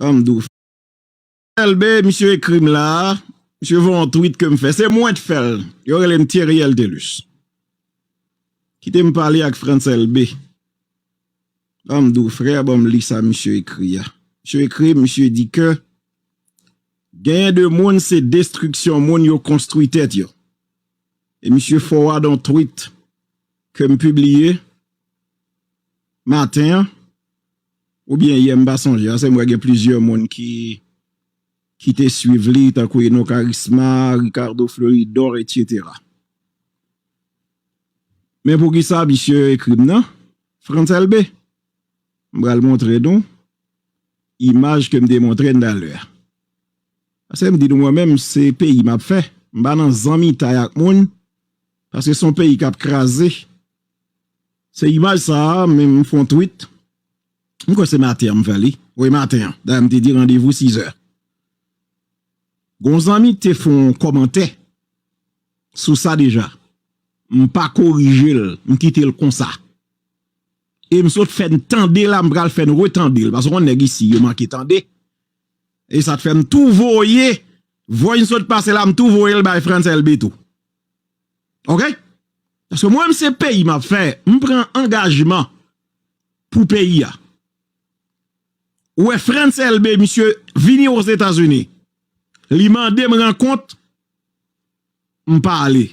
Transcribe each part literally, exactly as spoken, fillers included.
Ban m di w. Frantz Elbé, misye ekri m la. Misye voye yon tweet ke m fè. Se mwen t fè l. Yo rele m Thierry Eltelus. Kite m pale ak Frantz Elbé. Ban m di w, frè, ban m li sa misye ekri a. Misye ekri, misye di ke genyen de moun, se destriksyon moun yo konstwi tèt yo. E misye forward yon tweet ke m pibliye maten an, oubyen yè, m pa sonje, paske m wè gen plizyè moun ki, ki te swiv li, tankou Eno Karisma, Ricardo Fleuridor, etsetera. Men poukisa misye ekri m nan? Frantz Elbé. M pral montre nou imaj ke m te montre n talè a. Paske m di nou, mwen menm, se peyi m ap fè. M pa nan zanmitay ak moun, paske se yon peyi k ap kraze. Se imaj sa a, men m fè yon tweet. M kwè se maten an m fè li. Wi, maten an. Dayè, m te di randevou sizè. Gon zanmi te fè yon kòmantè sou sa deja. M pa korije l, m kite l konsa. E m sot fè n tande la, m pral fè n retande l. Paske yon nèg isi, yo manke tande. E sa t fè m tou voye, voye m sot pase la, m tou voye l bay Frantz Elbé tou. Oke? Paske mwen, m se peyi m ap fè, m pran angajman pou peyi a. Ou wè Frantz Elbé, misye vini Ozetazini. Li mande m rankont, m pa ale.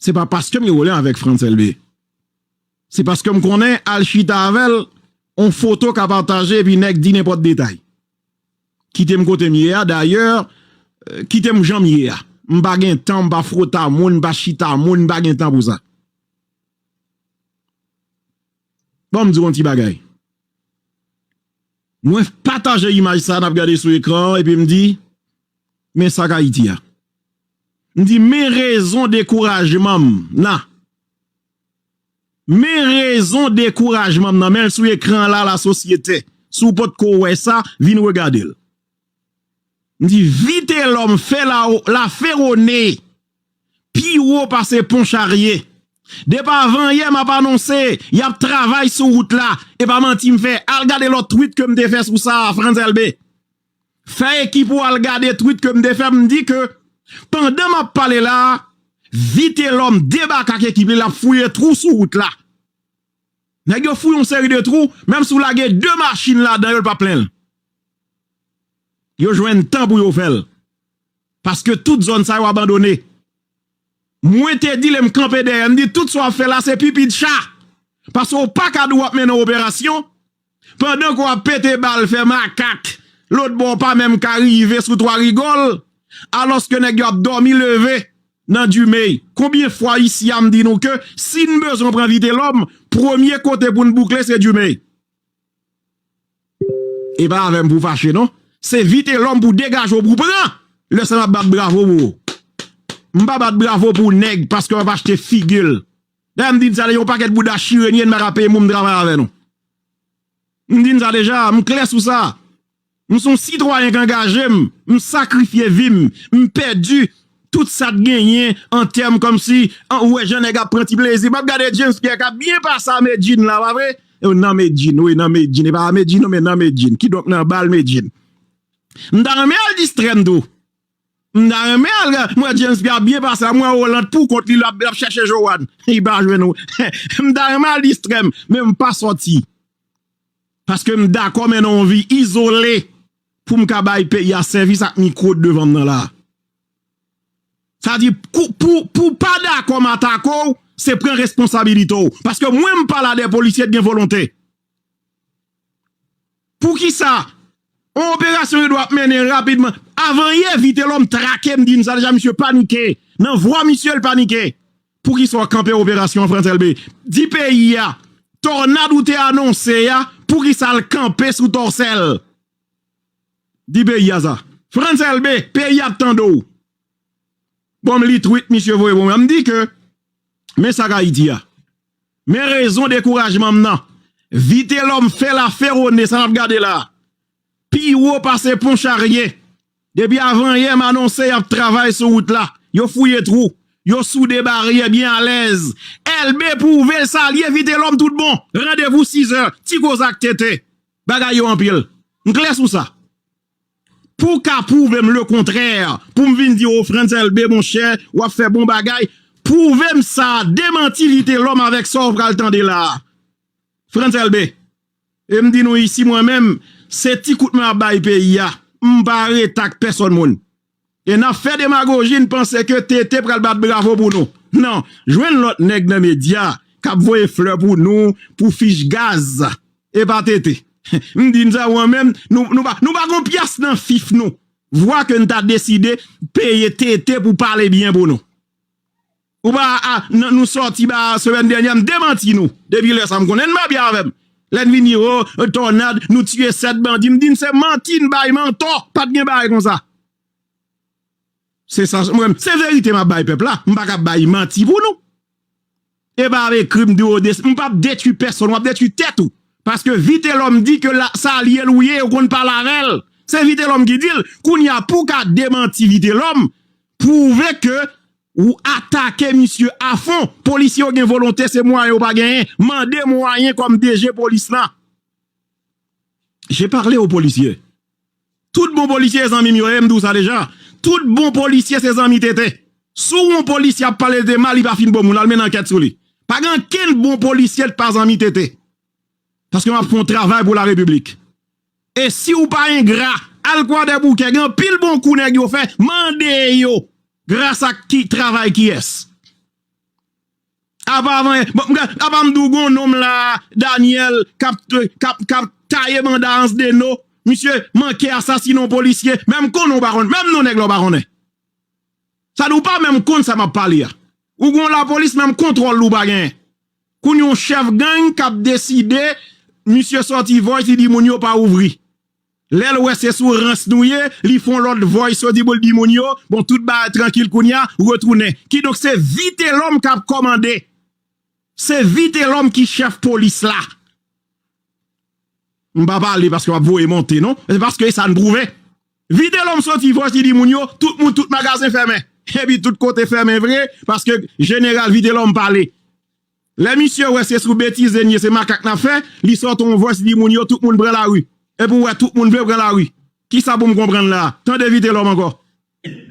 Se pa paske m gen pwoblèm avèk Frantz Elbé. Se paske m konnen al chita avè l, on foto ka pataje epi nèg di nenpòt detay. Kite m kote m ye a, dayè, euh, kite m jan m ye a. M pa gen tan, m pa fwota moun, m pa chita moun, m pa gen tan pou sa. Bon, m di w yon ti bagay. Mwen pataje imaj sa n ap gade sou ekran an, epi m di, men sa k Ayiti a. M di, men rezon dekourajman m nan. Men rezon dekourajman m nan. Men l sou ekran an la, lasosyete. Si w potko wè sa, vin regade l. M di, Vitelhomme fè la, laferone pi wo pase Pon Charye. Depi avanyè, m ap anonse, y ap travay sou wout la. E pa manti m fè. Al gade lòt tweet ke m te fè sou sa a, Frantz Elbé. Fè ekip ou al gade tweet ke m te fè, m di ke pandan m ap pale la a, Vitelhomme debake ak ekip li, l ap fouye twou sou wout la. Nèg yo fouye yon seri de twou, menm si w lage de machin ladan yo, l p ap plen l. Yo jwenn tan pou yo fè l. Paske tout zòn sa yo abandone. Mwen te di, lè m kanpe dèyè, m di, tout sa w ap fè la, se pipi de cha. Paske w pa ka di w ap mennen yon operasyon, pandan ke w ap pete bal, fè makak, lòt bò w pa menm ka rive sou Twa Rigòl, alòske nèg yo ap dòmi leve nan Dumey. Konbyen fwa isi a m di nou ke si n bezwen pran Vitelhomme, premye kote pou n boukle se Dumey. E pa avè m pou fache non. Se Vitelhomme pou degaje w pou pran. Lè sa n ap bat bravo pou ou. M pa bat bravo pou nèg paske m ap achte figi l. Dayè m di n sa deja, yon pakèt bouda chire n ye, n pa ka peye moun m travay avè nou. M di n sa deja, m klè sou sa. M se yon sitwayen k angaje m, m sakrifye vi m, m pèdi tout sa t genyen an tèm kòmsi, an, ou wè jan nèg ap pran ti plezi. M ap gade James Pierre k ap byen pase a Medjine la, pa vre? Yo nan Medjine, wi, nan Medjine. E pa a Medjine, non, men nan Medjine. Kidonk, nan bal Medjine. M ta renmen al distrè m tou. M ta renmen al, mwen James Pierre ap byen pase la, mwen Roland pou kont li, l ap, l ap chèche Joanne. Li pa jwenn ou. M ta renmen al distrè m, men m pa sòti. Paske m dakò mennen yon vi izole pou m ka bay peyi a sèvis ak mikwo devan m nan la. Sa di, pou, pou, pou pa dakò m atake w, se pran responsabilite w. Paske mwen, m pa la dèyè polisye t gen volonte. Poukisa? On operasyon yo dwe ap mennen rapidman. Avanyè, Vitelhomme trake m, di n sa deja, misye panike. Nan vwa misye, l panike. Poukisa w kanpe operasyon an, Frantz Elbé? Di peyi a, tònad ou te anonse a, poukisa l kanpe sou tòsèl? Di peyi a sa. Frantz Elbé, peyi a ap tande w. Bon, m li tweet misye voye pou mwen. M di ke, men sa k Ayiti a. Men rezon dekourajman m nan. Vitelhomme fè laferone, sa n ap gade la. Pi wo pase Pon Charye. Depi avanyè, m anonse y ap travay sou wout la. Yo fouye twou. Yo soude baryè byen alèz. Elbé pwouve l sa l ye, Vitelhomme tout bon. Randevou sizè. Ti koze ak Tete. Bagay yo anpil. M klè sou sa. Pou w ka pwouve m lekontrè, pou m vin di w, Frantz Elbé, monchè, w ap fè bon bagay, pwouve m sa, demanti Vitelhomme avèk sa w pral tande la a. Frantz Elbé, e m di nou isi, mwen menm, se ti kout men m ap bay peyi a. M pa rete ak pèsòn moun. E n ap fè demagoji, n panse ke T T pral bat bravo pou nou. Non, jwenn lòt nèg nan medya k ap voye flè pou nou, pou fich gaz. E pa T T. M di n sa, mwen menm, nou, nou pa, nou pa gon pyès nan fif nou. Vwa ke n ta deside peye T T pou pale byen pou nou. Ou pa, a, n-, nou sòti ba semèn dènyè, m demanti nou. Depi lè sa, m konnen n pa byen avè m. Lè n vin di, o, tònad, nou tiye sèt bandi. M di n se manti, n bay mantò. Pa t gen bagay konsa. Se sa, mwen, se verite m ap bay pèp la. M pa ka bay manti pou nou. E pa avèk krim de O D, m p ap detwi pèsòn, w ap detwi tèt ou. Paske Vitelhomme di ke la, sa l ye l ou ye, ou konn pale avè l. Se Vitelhomme ki di l. Kounye a, pou w ka demanti Vitelhomme, pwouve ke ou atake misye afon. Polisye yo gen volonte, se mwayen yo pa genyen. Mande mwayen kòm D G polis la. J'ai parlé aux policiers. Tout bon polisye se zanmi m yo ye, m di w sa deja. Tout bon polisye se zanmi T T. Si w wè yon polisye ap pale T T mal, li pa fin bon moun, al mennen ankèt sou li. Pa gen ankenn bon polisye ki pa zanmi T T. Paske m ap fè yon travay pou larepiblik. E si w pa engra, al Kwadèboukè, gen anpil bon kou nèg yo fè, mande yo. Gras a ki travay kiyès? Apa avan, bon, m gad, apa m di w gon nonm la, Daniel, k ap, k ap, k ap taye banda Ansdeno, misye manke asasinen yon polisye, menm konnen w pa konnen, menm non nèg la w pa konnen. Sa di w pa menm konn sa m ap pale a. Ou gon lapolis, menm kontwòl ou pa genyen. Kounye a yon chèf gang k ap deside, misye sòti voice, li di moun yo pa ouvri. Lè l wè se sou rans nou ye, li fè yon lòt voice, yo di pou l di moun yo, bon, tout bagay trankil kounye a, retounen. Kidonk, se Vitelhomme k ap kòmande. Se Vitelhomme ki chèf polis la. M pa pale paske m ap voye monte, non. Se paske e sa n pwouve. Vitelhomme sòti voice, li di moun yo, tout moun, tout magazen fèmen. Epi tout kote fèmen vre, paske jeneral Vitelhomme pale. Lè misye wè se sou betize n ye, se makak n ap fè, li sòti yon voice, li di moun yo, tout moun pran lari. Epi w wè tout moun vle pran lari. Kisa pou m konprann la a? Tande Vitelhomme ankò.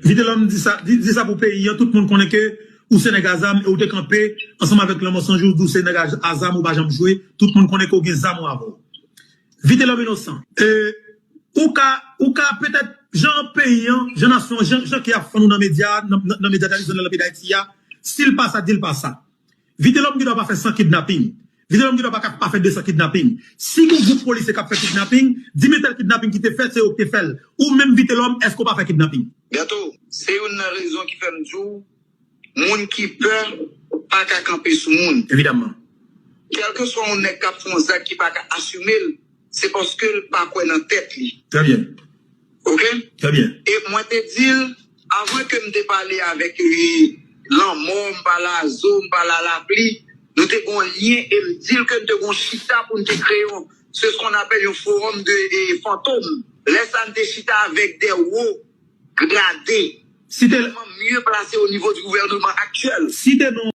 Vitelhomme di sa, di, di sa pou peyi an, tout moun konnen ke ou se nèg a zam e ou te kanpe ansanm avèk Lanmò San Jou, di w se nèg a, a zam, ou pa janm jwe, tout moun konnen ke w gen zam ou avè w. Vitelhomme Innocent, e, ou ka, ou ka petèt, jan peyi an, jan nasyon, jan, jan ke y ap fann ou nan medya, nan, nan, nan medya tradisyonèl nan peyi Dayiti a, si l pa sa, di l pa sa. Vitelhomme gen dwa pa fè san kidnaping. Vitelhomme gen dwa pa ka, pa fè de san kidnaping. Si gon gwoup polisye k ap fè kidnaping, di men tèl kidnaping ki te fèt, se yo ki te fè l. Ou menm Vitelhomme, èske w pa fè kidnaping? Gato, se youn nan rezon ki fè m di w, moun ki pè pa ka kanpe sou moun. Evidaman. Kèlkeswa yon nèg k ap fè yon zak ki pa ka asime l, se paske l pa kwè nan tèt li. Trè byen. Oke? Trè byen. E mwen te di l, avan ke m te pale avèk, e, lanmò, m pale a zo, m pale a lapli, nou te gen yon lyen e m di l ke n te gen yon chita pou n te kreye yon, se ce qu'on appelle yon forum de, e, fantòm. Lè sa a, n te chita avèk de wo grade, tèlman mye plase au niveau du gouvernement actuel. Site non.